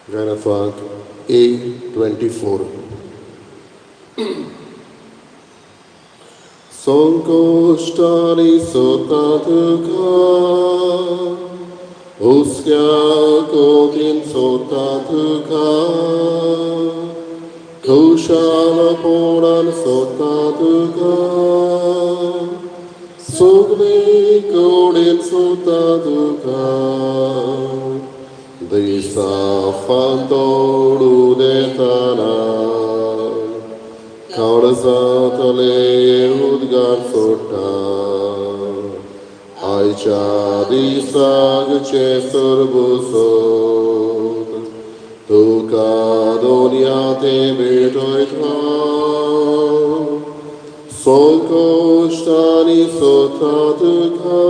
गायनाचो अंक A24. संकश्टांनी सता तुका, हुस्क्या कोतीन सोदता तुका, खुशालपणान सोदता तुका, सगळे कडेन सोदता तुका, दिसा फांतोड उदेतना काळजांतले उद्गार सोडटा, आयच्या दिसाक सरबसत तुका दोनया ते भेटयता. संकश्टांनी सोदता तुका,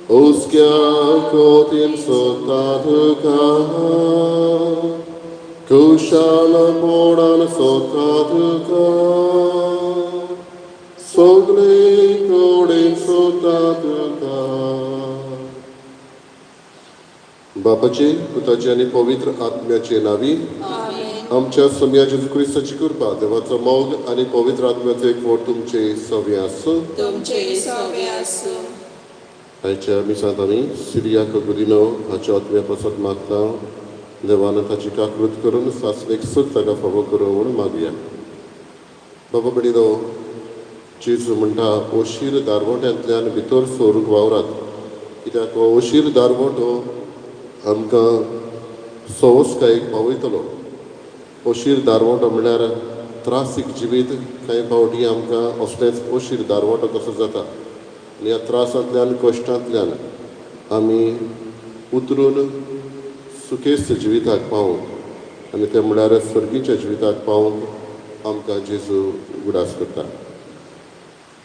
हुस्क्या कोतीन सोदता तुका, खुशालपणान सोदता तुका, सगळे कडेन सोदता तुका. बापाचे, पुताचे आनी पवित्र आत्म्याचे नावी. आमेन. आमच्या सोमया जेजू क्रिस्ताची कृपा, देवाचो मोग आनी पवित्र आत्म्याचो एकवट तुमचे सवे आसूं. तुमचे सवे आसूं. आयच्या मिसांत आमी सिरिया गुदिनो हाच्या आत्म्या पासत मागता. देवान ताची काकृत करून सासणेक सूख ताका फावो करूं म्हूण मागया. बाबा भयणीनो, जेजू म्हणटा, ओशीर दारवट्यांतल्यान भितर सरूंक वावरात, कित्याक हो ओशीर दारवटो आमकां सवसकायेक पावयतलो. ओशीर दारवटो म्हणल्यार त्रासीक जिवीत. कांय फावटी आमकां असलेंच ओशीर दारवटो कसो जाता आनी ह्या त्रासांतल्यान, कश्टांतल्यान आमी उतरून सुखेस्त जिविताक पावूंक आनी तें म्हणल्यार सर्गीच्या जिविताक पावूंक आमकां जेजू उगडास करता.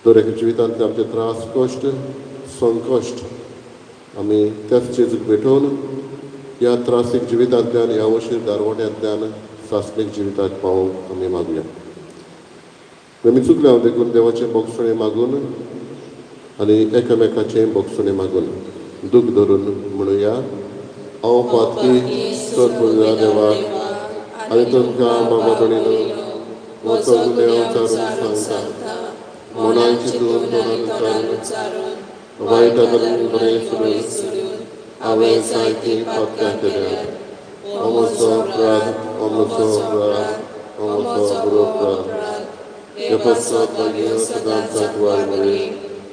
दर एका जिवितांतले आमचे त्रास, कश्ट, संकश्ट आमी त्याच जेजूक भेटोवन ह्या त्रासीक जिवितांतल्यान, ह्या ओशीर दारवट्यांतल्यान सासणीक जिविताक पावूंक आमी मागुया. आमी चुकले हांव, देखून देवाचें बोगसणें मागून आनी एकामेकाचें बोगसणें मागून दूख धरून म्हणुया: हांव पातकी सरपुजा देवाक आनी तुमकां बाबा भयणीनो म्हजो गुन्यांव चारून सांगता. मनान चिंतून, तोंडान उच्चारून, वायट गजालीन बरें सोडून हांवें जायतीं पातकां केल्यात. हो म्हजो अपराध, हो म्हजो अपराध, हो म्हजो व्हड अपराध. हे पासत मागीर सदांच कुवार मरे,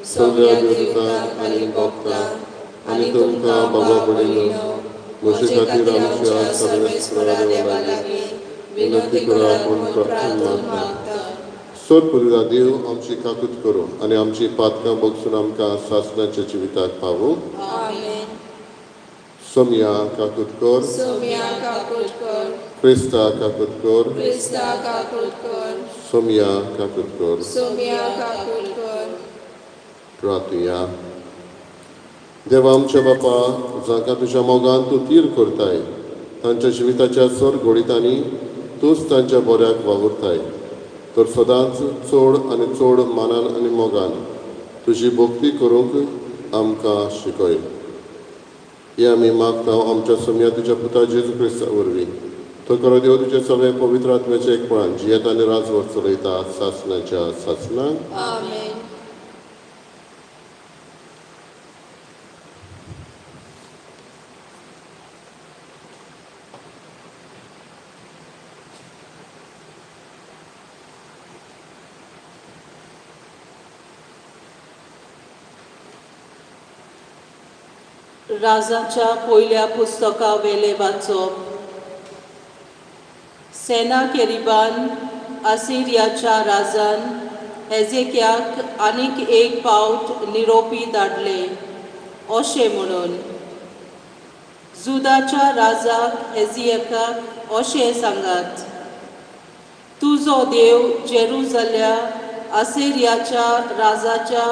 सगळ्या देवदूतांक आनी भक्तांक आनी तुमकां बाबा भयणीनो म्हजे खातीर आमच्या सर्वेस्परा देवा लागीं विनंती करात म्हूण प्रार्थना मागता. सर पुरिला देव आमची काकूत करूं आनी आमची पातकां बगसून आमकां सासणाच्या जिविताक पावूं. आमेन. सोमया काकूत कर. सोम्या काकूट कर. क्रिस्ता काकूत कर. क्रिस्ता काकूट कर. सोमया काकूत कर. सोम्या काकूट कर. प्रार्थुया. देवा आमच्या बापा, जांकां तुज्या मोगान तूं तीर करताय, तांच्या जिविताच्या चड घोडितांनी तूंच तांच्या बऱ्याक वावुरताय, तर सदांच चड आनी चड मानान आनी मोगान तुजी भक्ती करूंक आमकां शिकय. हें आमी मागता आमच्या सोमया तुज्या पुता जेजू क्रिस्ता वरवीं. तो खरो देव तुज्या सगळ्या पवित्र आत्म्याच्या एकपणान जियेता आनी राजवट चलयता सासणाच्या सासणाक. आमेन. राजाच्या पयल्या पुस्तका वेले वाचप. सेना केरिबान असिरियाच्या राजान हेजेक्याक आनीक एक पावट निरोपी धाडले अशें म्हणून, जुदाच्या राजाक हेजियकाक अशें सांगात, तुजो देव जेरुजाल्या असिरियाच्या राजाच्या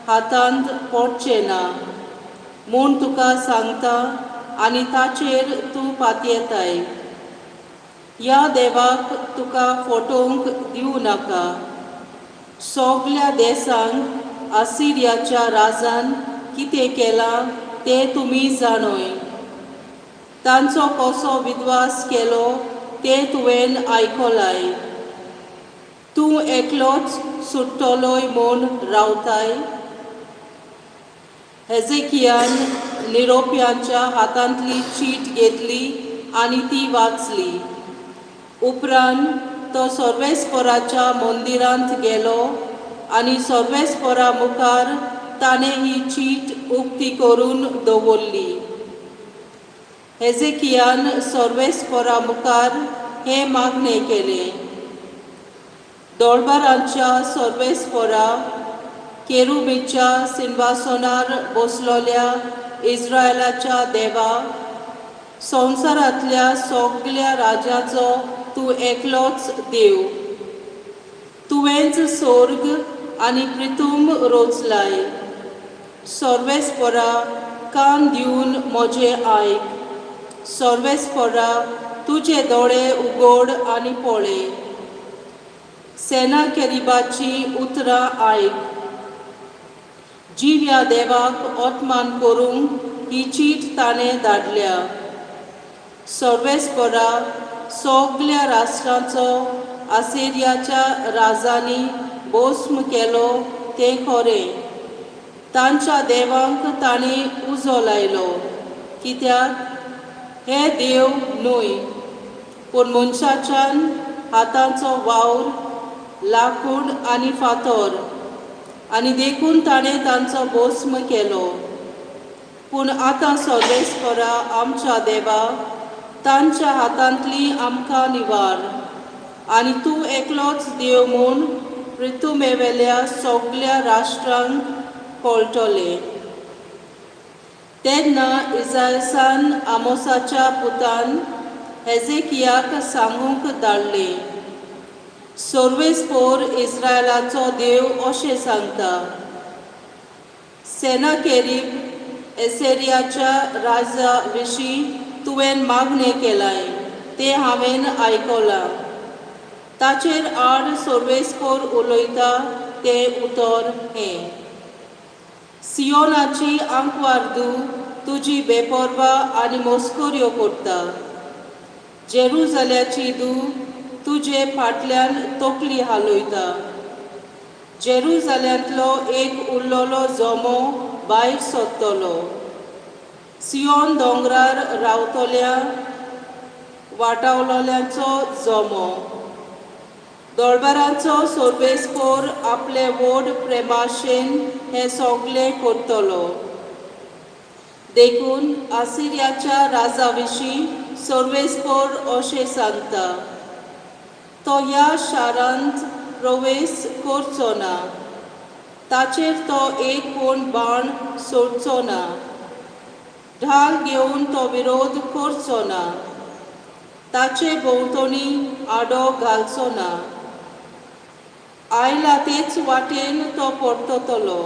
हातांत पडचें ना म्हूण तुका सांगता आनी ताचेर तूं पातयेताय. ह्या देवाक तुका फटोवंक दिवं नाका. सगल्या देसांक असिरियाच्या राजान कितें केलां तें तुमी जाणोय. तांचो कसो विद्वास केलो तें तुवें आयकलाय. तूं एकलोच सुट्टलोय म्हूण रावताय. हेजेकियान निरोप्यांच्या हातांतली चीट घेतली आनी ती वाचली. उपरांत तो सर्वेस्पराच्या मंदिरांत गेलो आनी सर्वेस्परा मुखार ताणें ही चीट उक्ती करून दवरली. हेजेकियान सर्वेस्परा मुखार हें मागणें केलें. दळबारांच्या सर्वेस्परा, केरुबीच्या सिंवासनार बसलोल्या इस्रायलाच्या देवा, संवसारांतल्या सगल्या राजाचो तूं एकलोच देव. तुवेंच सोर्ग आनी प्रितूम रोचलाय. सर्वेस्परा, कान दिवन म्हजें आयक. सर्वेस्परा, तुजे दोळे उगड आनी पळय. सेना केरिबाची उतरां आयक. जिव्या देवाक अपमान करूंक ही चीट ताणें धाडल्या. सर्वेस्परा, सगल्या राष्ट्रांचो आसिरियाच्या राजांनी भस्म केलो तें खरें. तांच्या देवांक तांणी उजो लायलो, कित्याक हे देव न्हय पूण मनशाच्यान हाताचो वावर, लाकूड आनी फातर, आनी देखून ताणें तांचो भस्म केलो. पूण आतां सर्वेस्परा आमच्या देवा, तांच्या हातांतली आमकां निवार आनी तूं एकलोच देव म्हूण पृथुमेवेल्या सगल्या राष्ट्रांक कळटलें. तेन्ना इजायसान आमोसाच्या पुतान हेजेकियाक सांगूंक धाडलें, सर्वेस्पोर इस्रायलाचो देव अशें सांगता, सेनाकेरीब एसेरियाच्या राजा विशीं तुवें मागणें केलाय तें हांवें आयकलां. ताचेर आड सर्वेस्पोर उलयता तें उतर हें. सियोनाची आंकवार तुजी बेपर्वा आनी मस्कऱ्यो करता. जेरुजाल्याची दू तुजे फाटल्यान तकली हालयता. जेरुजाल्यांतलो एक उरलेलो जमो भायर सोदतलो, सियोन दोंगरार रावतल्या वाटावलोल्यांचो जमो. दळबारांचो सर्वेस्पोर आपले व्हड प्रेमाशेन हें सगलें करतलो. देखून आसिरियाच्या राजा विशीं सर्वेस्पोर अशें सांगता, तो ह्या शारांत प्रवेश करचो ना, ताचेर तो एक पूण बाण सोडचो ना, ढाल घेवन तो विरोध करचो ना, ताचे भोंवतणी आडो घालचो ना. आयला तेच वाटेन तो परततलो,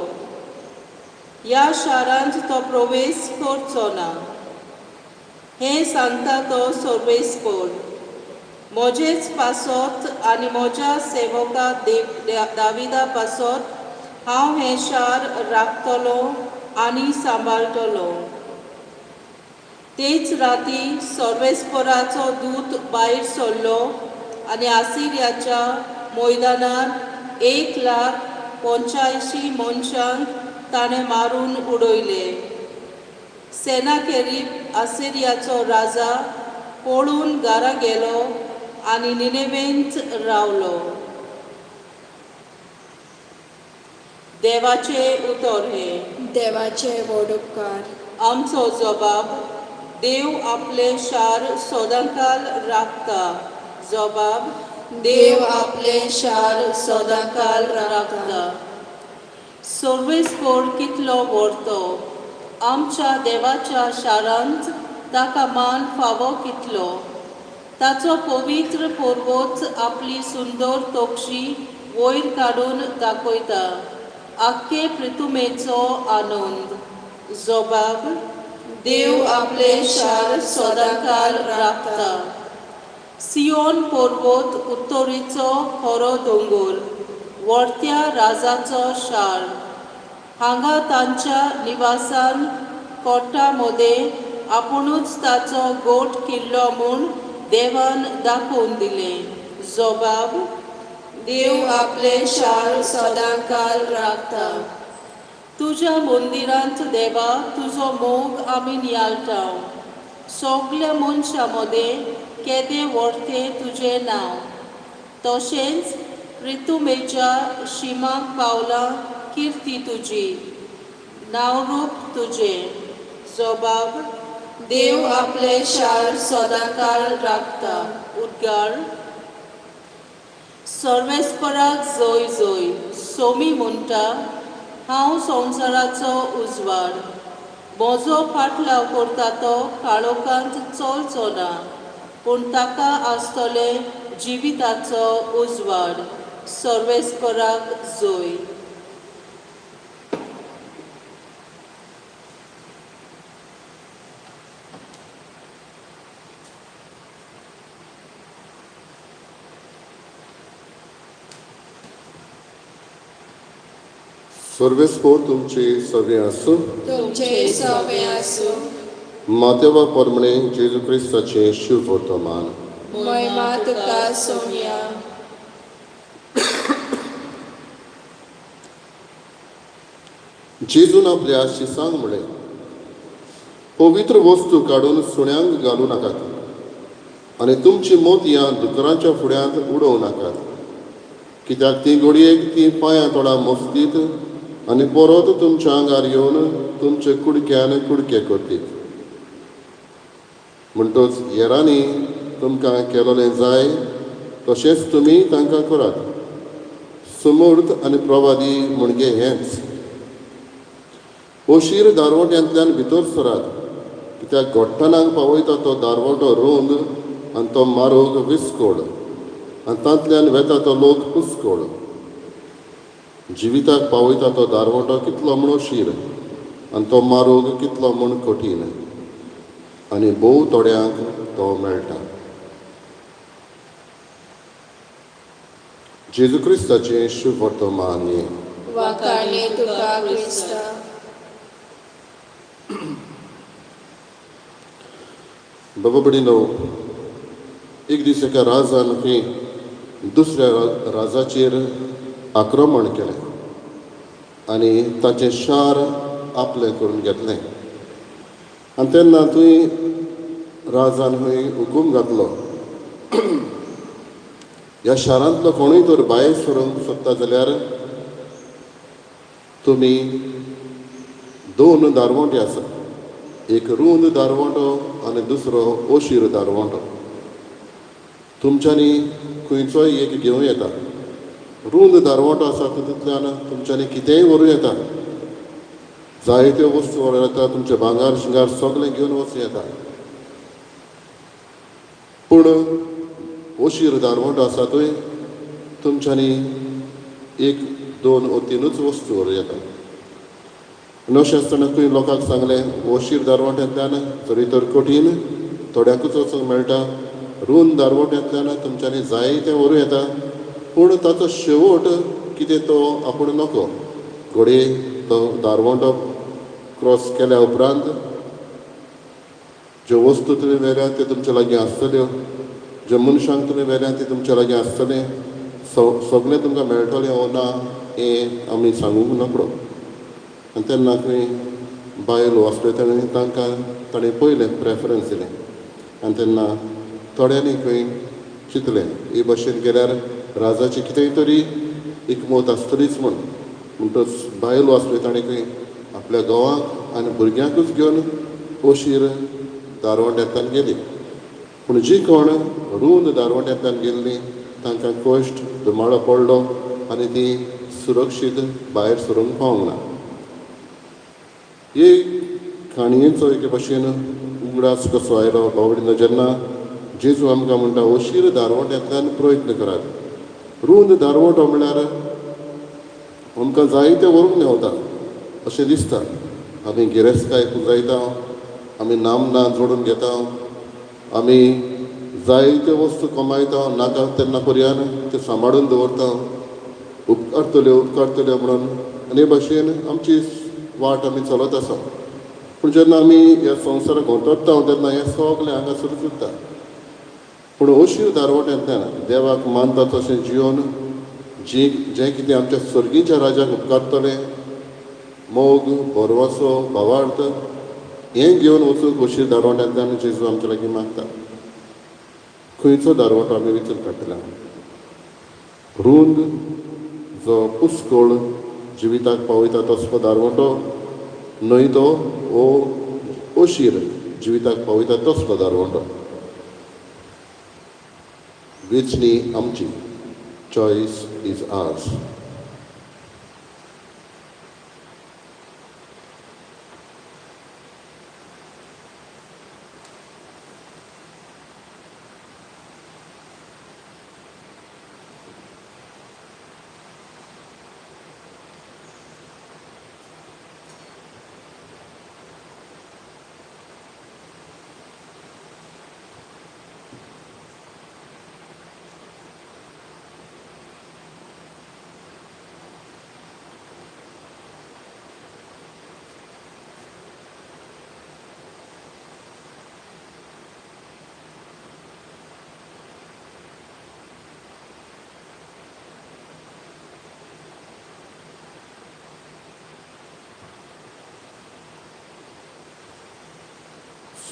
ह्या शारांत तो प्रवेश करचो ना. हें सांगता तो सर्वेस्पोर. म्हजेच पासत आनी म्हज्या सेवका देव दाविदा पासत हांव हें शार राखतलो आनी सांबाळटलो. तेच राती सर्वेस्पराचो दूत भायर सरलो आनी आसिरियाच्या मैदानार 1,85,000 मनशांक ताणें मारून उडयले. सेनाकेरीब आसिरियाचो राजा पळून घरा गेलो आनी निनेवेंत रावलो. देवाचें उतर हें. देवाचे व्हड उपकार. आमचो जबाब, देव आपलें शार सदांकाल राखता. जबाब, देव आपलें शार सदांकाल राखता. सर्वेस्पोर कितलो व्हरतो आमच्या देवाच्या शारांत, ताका मान फावो कितलो. ताचो पवित्र पर्वत आपली सुंदर तोक्षी वयर काडून दाखयता, आख्खे प्रितुमेचो आनंद. जबाब, देव आपलें शार सदांकाल राखता. सियोन पर्वत उत्तरेचो खरो दोंगर, व्हडत्या राजाचो शार. हांगा तांच्या निवासान कोटा मदें आपुणूच ताचो गोट किल्लो म्हूण देवान दाखोवन दिलें. जबाब. देव आपलें शार सदांकाल राखता. तुज्या मंदिरांत देवा तुजो मोग आमी नियाळटा. सगल्या मनशां मदें केदें व्हडतें तुजें नांव. तशेंच प्रितुमेच्या शिमाक पावलां किर्ती तुजी, नांवरूप तुजें. जबाब. देव आपलें शार सदांकाल राखता. उद्गार. सर्वेस्पराक जय जय. सोमी म्हणटा, हांव संवसाराचो उजवाड. म्हजो फाटलाव करता तो काळोखांत चलचो ना, पूण ताका आसतलें जिविताचो उजवाड. सर्वेस्पराक जय. सर्वेस्पोर तुमची सगळीं आसूं. तुमचे सवे आसूं. मातेवा परमणे जेजू क्रिस्ताचें शुभ वर्तमान. महिमा तुका सोमया. जेजून आपल्या शिसांक म्हळें, पवित्र वस्तू काडून सुण्यांक घालूं नाकात आनी तुमचीं मोतयां दुकरांच्या फुड्यांत उडोवं नाकात, कित्याक तीं घडयेक तीं पांयां तोडा मोसतीत आनी परत तुमच्या आंगार येवन तुमचे कुडक्यान कुडके करतीत. म्हणटच हेरांनी तुमकां केलोलें जाय तशेंच तुमी तांकां करात. समर्थ आनी प्रवादी म्हणजे हेंच. अशीर दारवट्यांतल्यान भितर सरात, कित्याक गोट्टणाक पावयता तो दारवटो रोंद आनी तो मारोग विस्कोड आनी तांतल्यान वेता तो लोक पुस्कोड. जिविताक पावयता तो दारवटो कितलो म्हूण अशीर आनी तो मारोग कितलो म्हूण कठीण आनी भोव थोड्यांक तो मेळटा. जेजू क्रिस्ताचें शुभ वर्तमान हें. वाखाणे तुका क्रिस्ता. बाबा भयणीनो, एक दीस एका राजान खंय दुसऱ्या राजाचेर आक्रमण केलें आनी ताचें शार आपलें करून घेतलें. आनी तेन्ना थंय राजान खंय हुकूम घातलो, ह्या शारांतलो कोणूय तर भायर सरूंक सोदता जाल्यार तुमी दोन दारवंटे आसात, एक रूंद दारवंटो आनी दुसरो अशीर दारवंटो. तुमच्यांनी खंयचोय एक घेवं येता. रूंद दारवंटो आसा तितूंतल्यान तुमच्यांनी कितेंय व्हरूं येता, जायत्यो वस्तू व्हरूं येता, तुमचें भांगर शिंगार सगळें घेवन वचूं येता. पूण अशीर दारवंटो आसा थंय तुमच्यांनी एक दोन ओ तिनूच वस्तू व्हरूं येता. आनी अशें आसतना खंय लोकांक सांगलें, अशीर दारवंट्यांतल्यान जरी तर कठीण थोड्यांकूच वचूंक मेळटा, रूंद दारवंट्यांतल्यान तुमच्यांनी जाय तें व्हरूं येता, पूण ताचो शेवट कितें तो आपूण नको. घडये तो दारवंटो क्रॉस केल्या उपरांत ज्यो वस्तू तुमी व्हेल्यात त्यो तुमच्या लागीं आसतल्यो, ज्या मनशांक तुमी व्हेल्यात ते तुमच्या लागीं आसतलें, सगळें तुमकां मेळटलें ओ ना हें आमी सांगूंक नकळो. आनी तेन्ना खंय बायलो आसल्यो ताणें तांकां ताणें पयलें प्रेफरन्स दिलें. आनी तेन्ना थोड्यांनी खंय चिंतलें, हे भशेन गेल्यार राजाची कितेंय तरी एकमत आसतलीच म्हूण. म्हणटच बायलो आसल्यो ताणें खंय आपल्या घोवाक आनी भुरग्यांकूच घेवन अशीर दारवंट्यांतल्यान गेली. पूण जी कोण रूंद दारवंट्यांतल्यान गेल्लीं तांकां कश्ट धुमाळो पडलो आनी तीं सुरक्षीत भायर सरूंक पावंक ना. हे काणयेचो एके भशेन उगडास कसो आयलो बावडीनो, जेन्ना जेजू आमकां म्हणटा अशीर दारवंट्यांतल्यान प्रयत्न करात. रूंद दारवंटो म्हळ्यार आमकां जायते व्हरूंक मेवता अशें दिसता. आमी गिरेस्तकाय पुंजायता, आमी नामना जोडून घेता, आमी जायत्यो वस्तू कमायता, नाका तेन्ना पर्यान त्यो सांबाळून दवरता, उपकारतल्यो उपकारतल्यो म्हणून. आनी हे भाशेन आमची वाट आमी चलत आसा. पूण जेन्ना आमी ह्या संवसाराक गोंतोडटा तेन्ना हें सगळें हांगासरूच उरता. पूण अशीर दारवट्यांतल्यान देवाक मानता तशें जिवन जी जें कितें आमच्या सर्गीच्या राजाक उपकारतलें, मोग, भरवंसो, भावार्थ हें घेवन वचूंक अशीर दारवट्यांतल्यान जेजू आमच्या लागीं मागता. खंयचो दारवटो आमी विचून काडटले? रूंद जो पुस्कोळ जिविताक पावयता तसलो दारवटो न्हय तो, ओ अशीर जिविताक पावयता तसलो दारवटो. वेंचणी आमची, चॉयस is hours.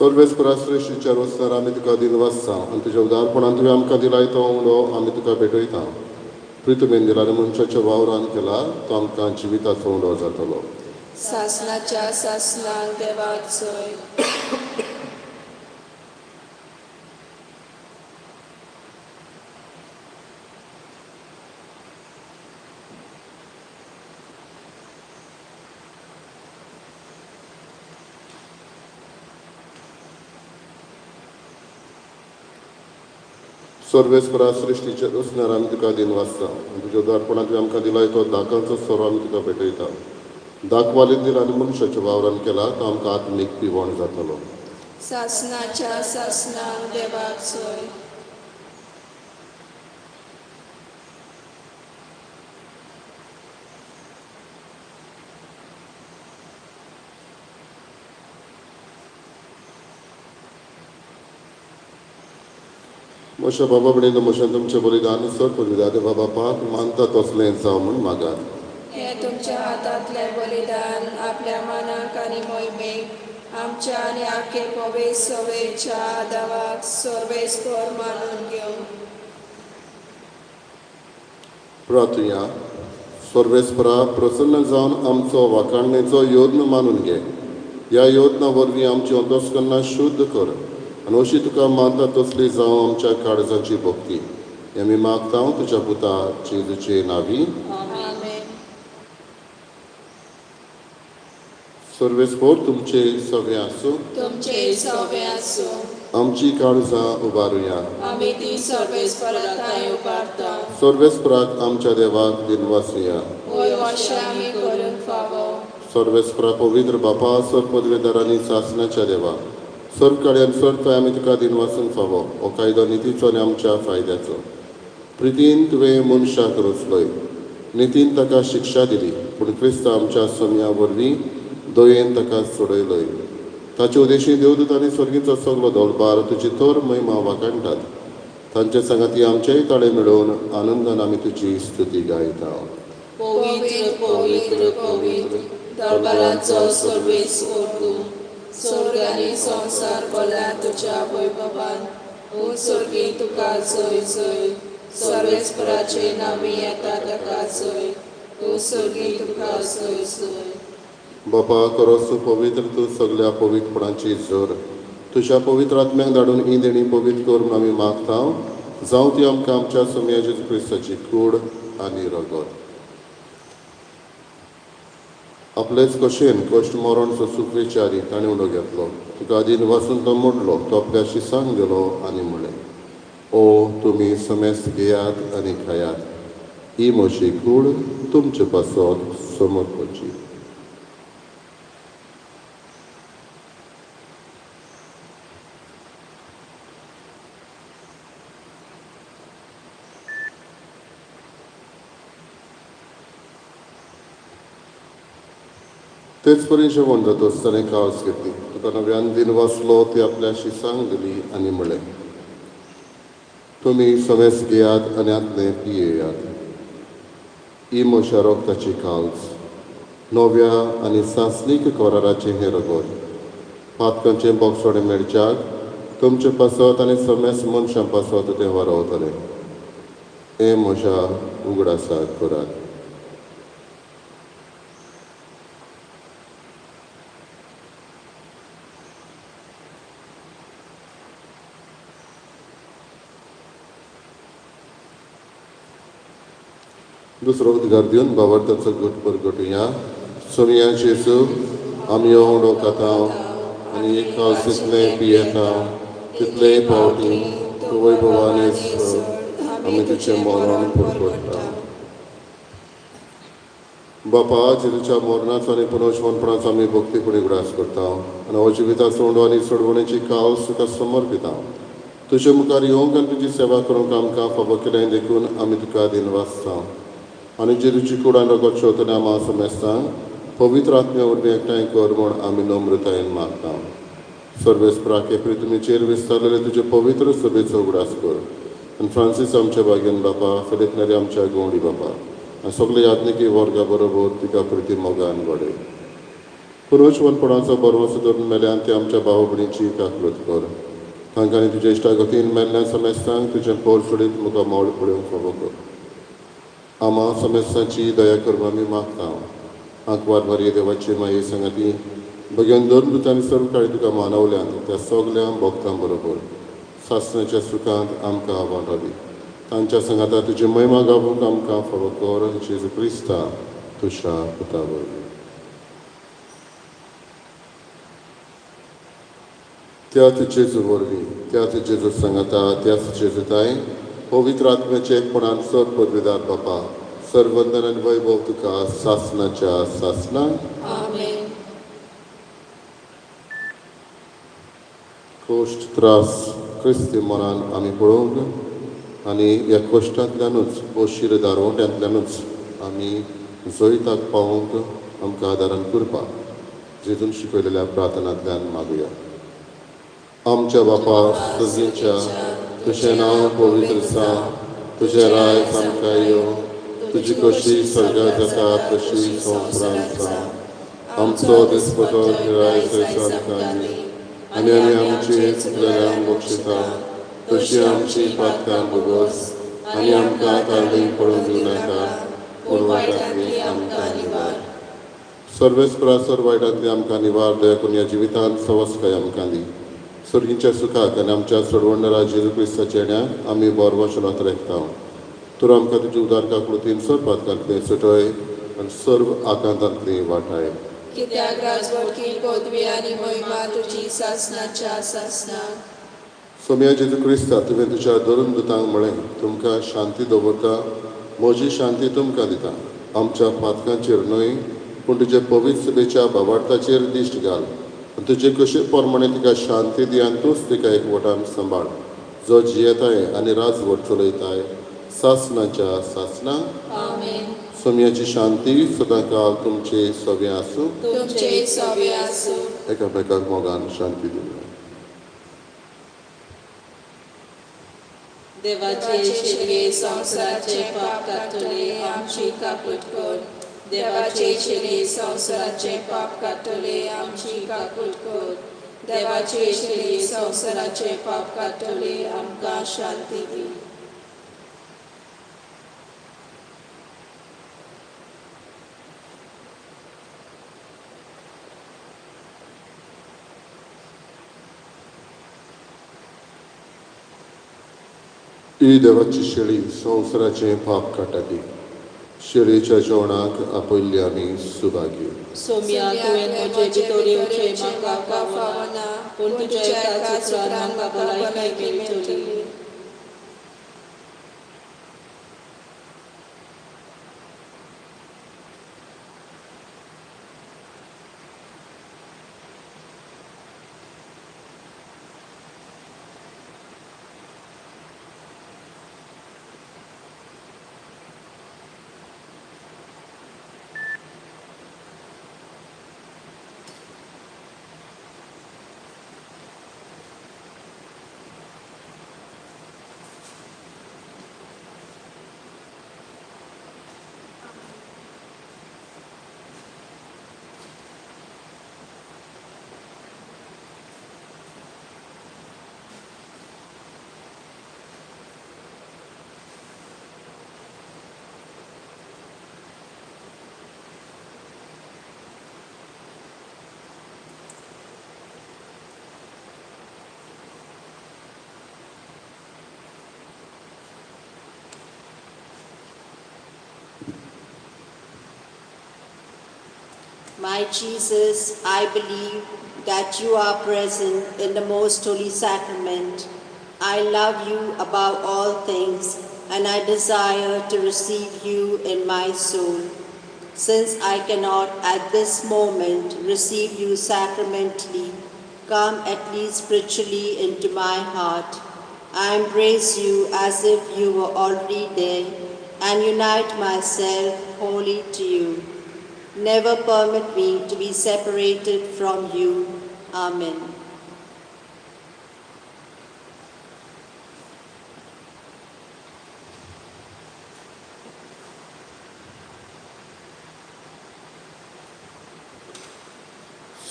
सर्वेस्परा श्रेश्ठीच्या रोस्तार आमी तुका दिनवासता आनी तुज्या उदारपणान तुवें आमकां दिलाय तो उंडो आमी तुका भेटयता. प्रितुमेन दिला आनी मनशाच्या वावरान केला तो आमकां जिविताचो उंडो जातलो. सासनाच्या सासनाक देवाक जय. सर्वेस्परा सृश्टीचे रोसणार आमी तुका दिनवासता आनी तुज्या उदारपणान तुवें आमकां दिलाय तो दाकांचो सोरो आमी तुका भेटयता. दाखवालीन दिला आनी मनशाच्या वावरान केला तो आमकां आत्मीक पिवण जातलो. सासनाच्या सासनाक देवाक जय. म्हज्या बाबा कडेन म्हज्यान तुमचें बलिदान सर पदवीदार देवा बापाक मानता तसलें जावं म्हूण मागात. हें तुमच्या हातांतलें बलिदान आपल्या मनाक आनी मोहिमेक आमच्या आनी आखे पवे सवेच्या आदावाक सर्वेस्पर मानून घेवं. प्रार्थुया. सर्वेस्परा प्रसन्न जावन आमचो वाखाणणेचो यत्न मानून घे. ह्या यत्ना वरवीं आमची अंतस्करणां शुद्ध कर आनी अशी तुका मानता तसली जावं आमच्या काळजाची भक्ती. हें आमी मागता तुज्या पुता जेजूचे नांवी. आमेन. सर्वेस्पर तुमचे सगळे आसूं. तुमचे सवे आसूं. आमची काळजां उबारुया. आमी ती सर्वेस्परा थंय उबारता. सर्वेस्पराक आमच्या देवाक दिनवासुया. वय अशें आमी करूंक फावो. सर्वेस्परा पवित्र बापा सर पदवेदारांनी सासनाच्या देवा सर्व काड्यान सर्व आमी तुका दिनवासूंक फावो. हो कायदो नितीचो आनी आमच्या फायद्याचो. प्रितीन तुवें मनशाक रचलोय, नितीन ताका शिक्षा दिली, पूण क्रिस्त आमच्या सोमया वरवीं दयेन ताका सोडयलोय. ताचे उदेशी देवदूत आनी स्वर्गीचो सगलो दोलबार तुजी थोर महिमा वाखाणटात. तांचे सांगाती आमचेय ताळे मेळोवन आनंदान आमी तुजी स्तुती गायता. पवित्र पवित्र पवित्र दरबाराचो सर्वेस्पर तूं, स्वर्ग आनी संवसार भरला तुज्या वैभवान. ओ स्वर्गी तुका जय जय. सर्वेस्पराचे नांवी येता ताका जय. ओ स्वर्गी तुका जय जय. बापा खरोच तूं पवित्र, तूं सगल्या पवित्रपणाची जोर. तुज्या पवित्र आत्म्याक धाडून ही देणी पवित्र कर म्हूण आमी मागता. जावं ती आमकां आमच्या सोमया जेजू क्रिस्ताची कूड आनी रगत. आपलेच कशेन कश्ट मरण सोसूंक विचारी ताणें उलो घेतलो. तुका आदीन वासून तो मोडलो, तो आपल्या शिसांक गेलो आनी म्हणलें, ओ तुमी समेस्त घेयात आनी खायात, ही म्हजी कूड तुमचे पासत समर्पची. तेच परी जेवण जातच ताणें कावस घेतली, तुका नव्यान दिन वाचलो, ती आपल्या शिसांक दिली आनी म्हणलें, तुमी समेस घेयात आनी आतलें पियेयात. ही म्हज्या रोगताची काल्स, नव्या आनी सासणीक कराराचें हें रगत. पातकांचें बोगसोणें मेळच्याक तुमचे पासत आनी समेस मनशां पासत तें वरवतलें. हें म्हज्या उगडासाक करात. दुसरो उद्गार दिवन बाबार्थाचो गट परगटुया. सोनिया जेजू, आमी उडो खाता आनी एक खावस तितलें पियेता तितलेय फावटी तूं वैभवान आमी तुजें मरण परगट्टा. बापा, जेजूच्या मरणाचो आनी पुनर्जिवनपणाचो आमी भक्तीपणी उगडास करता आनी हो जिविताचो उंडो आनी सोडवणेची कावस तुका समर्पिता. तुजे मुखार येवंक आनी तुजी सेवा करूंक आमकां फावो केलें देखून आमी तुका दिनवासता. आनी जेजूची कूड आनी रगत शेवतना आमा समेस्तांक पवित्र आत्म्या वरवीं एकठांय कर म्हूण आमी नम्रतायेन मागता. सर्वेस्पराके प्रितुमीचेर विस्तारलेले तुजे पवित्र सभेचो उगडास कर आनी फ्रांसीस आमच्या भाग्यान बापा, फिलीप नेरी आमच्या गवंडी बापा आनी सगळे याज्ञिकी वर्गा बरोबर तुका प्रिती मोगान घडय. पुनर्जिवनपणाचो बरवसो धरून मेल्यान ते आमच्या भाव भयणीची काकळूत कर. तांकां आनी तुज्या इश्टागतीन मेल्ल्या समेस्तांक तुजें पोर सोडीत मुखार मोळ पळोवंक फावो कर. आमा समेस्तांची दया करून आमी मागता. आंकवार मारये देवाची माये सांगाती भगेन दोन दुतांनी सर्व काळी तुका मानवल्यान त्या सगल्या भक्तां बरोबर सासणाच्या सुखांत आमकां वांटो दी. तांच्या सांगाता तुजी महिमा गावूंक आमकां फावो कर. जेजू क्रिस्ता तुज्या पुता वरवीं. त्याच जेजू वरवीं, त्याच जेजू सांगाता, त्याच जेजूताय पवित्र आत्म्याचे एकपणान सर पदवीदार बापा, सर्वंदन आनी वैभव तुका सासणाच्या सासणाक. आमेन. कश्ट त्रास क्रिस्ती मनान आमी पळोवंक आनी ह्या कश्टांतल्यानूच अशीर दारवट्यांतल्यानूच आमी जैताक पावोवंक आमकां आदारान करपाक जेजून शिकयलेल्या प्रार्थनांतल्यान मागुया. आमच्या बापा सगळींच्या, तुजें नांव पवित्र जावं, तुजें राज आमकां येवं, तुजी कशी स्वर्गात जाता तशी संवसारांत जावं. आमचो दिसपटो रायज आमकां दी आनी आमी आमची चुकलेल्यांक बक्षिता तशी आमची पातकां भोगोस आनी आमकां तांणी पडून दिवं नाका, पूण वायटांतली आमकां निवार. सर्वेस्परा सर वायटांतली आमकां निवार. दया करून ह्या जिवितांत सवस्काय आमकां दी. सर्गीच्या सुखाक आनी आमच्या सोडवणदारा जेजू क्रिस्ताच्या येण्याक आमी बोरवशनात रेखता. तर आमकां तुजी उदार काकळुतीन सर पातकांतली सुटय आनी सर्व आकांतांतली वाटाय. कित्याक राजवटकी पदवी आनी महिमा तुजी सासणाच्या सासणाक. सोम्या जेजू क्रिस्ता, तुवें तुज्या धरून दुतांक म्हळें, तुमकां शांती दवरता, म्हजी शांती तुमकां दिता. आमच्या पातकांचेर न्हय पूण तुजे पवित्र सभेच्या भावार्थाचेर दिश्ट घाल आनी तुजे कशे प्रमाणे तिका शांती दी आनी तूंच तिका एकवटान सांबाळ, जो जियेताय आनी राजवट चलयताय सासणाच्या सासणाक. आमेन. सोम्याची शांती सदांकाल तुमचे सगळें आसूं. तुमचे सवे आसूं. एकामेकाक मोगान शांती दिवया. देवाचे शेलये संवसाराचे पाप काडटले, आमची काकूट कर. देवाचे शेलये संवसाराचे पाप काडटले, आमची काकूट कर. देवाचे शेलये संवसाराचे पाप काडटले, आमकां शांती दी. ही देवाची शेळी संवसाराचें पाप काडटा ती. शेळयेच्या जेवणाक आपयल्ली आमी सुभागी. सोम्या, तुवें म्हजे भितर येवचें म्हाका फावना, पूण तुज्या एकाच उतरान म्हाका भलायकी मेळटली. My Jesus, I believe that you are present in the most holy sacrament. I love you above all things, and I desire to receive you in my soul. Since I cannot at this moment receive you sacramentally, come at least spiritually into my heart. I embrace you as if you were already there and unite myself wholly to you. Never permit me to be separated from you. Amen.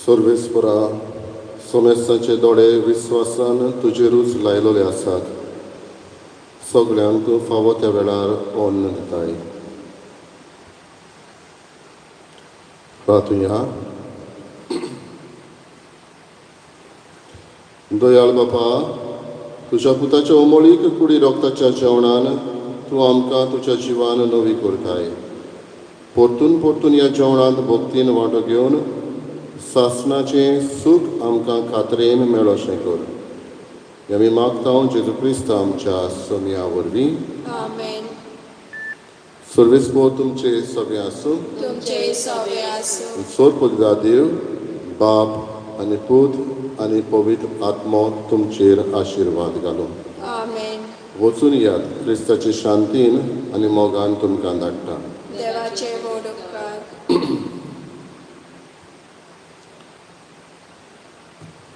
सर्वेस्परा सोमेस्तांचे दोळे विस्वासान तुजेरूच लायलोले आसात. सगळ्यांक तूं फावो त्या वेळार अन्न दिताय. प्रार्थुया. दयाळ बापा, तुज्या पुताच्या उमळीक कुडी रोगताच्या जेवणान तूं आमकां तुज्या जिवान नवी करताय. परतून परतून ह्या जेवणांत भक्तीन वांटो घेवन सासणाचें सूख आमकां खात्रेन मेळोशें कर. हें आमी मागता जेजू क्रिस्त आमच्या सोमया वरवीं. आमेन. सर्वेस्पोर तुमचे सगळे आसूं. तुमचे सवे आसूं. सोर पददा देव बाप आनी पूत आनी पवित्र आत्मो तुमचेर आशिर्वाद घालूं. आमेन. वचून यात क्रिस्ताचे शांतीन आनी मोगान तुमकां धाडटा. देवाचे व्हड उपकार.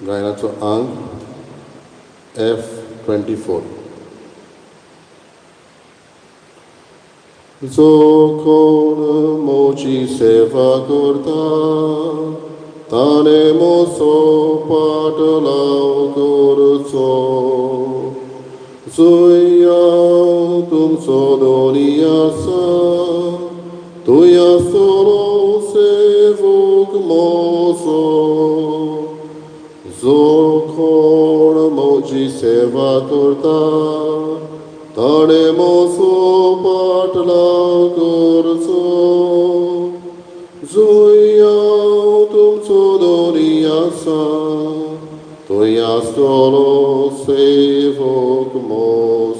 गायनाचो आंक F24. जो कोण मोची सेवा करता ताणे मोसो पाटलाव करचो. जुया तुमचो दोनी आसा तूं आसतलो सेवक मोसो. जो कोण म्हजी सेवा करता ताणें मोसो पाटलाव करचो. जंय हांव तुमचो दोनी आसा थंय आसतलो सेवक मोसो.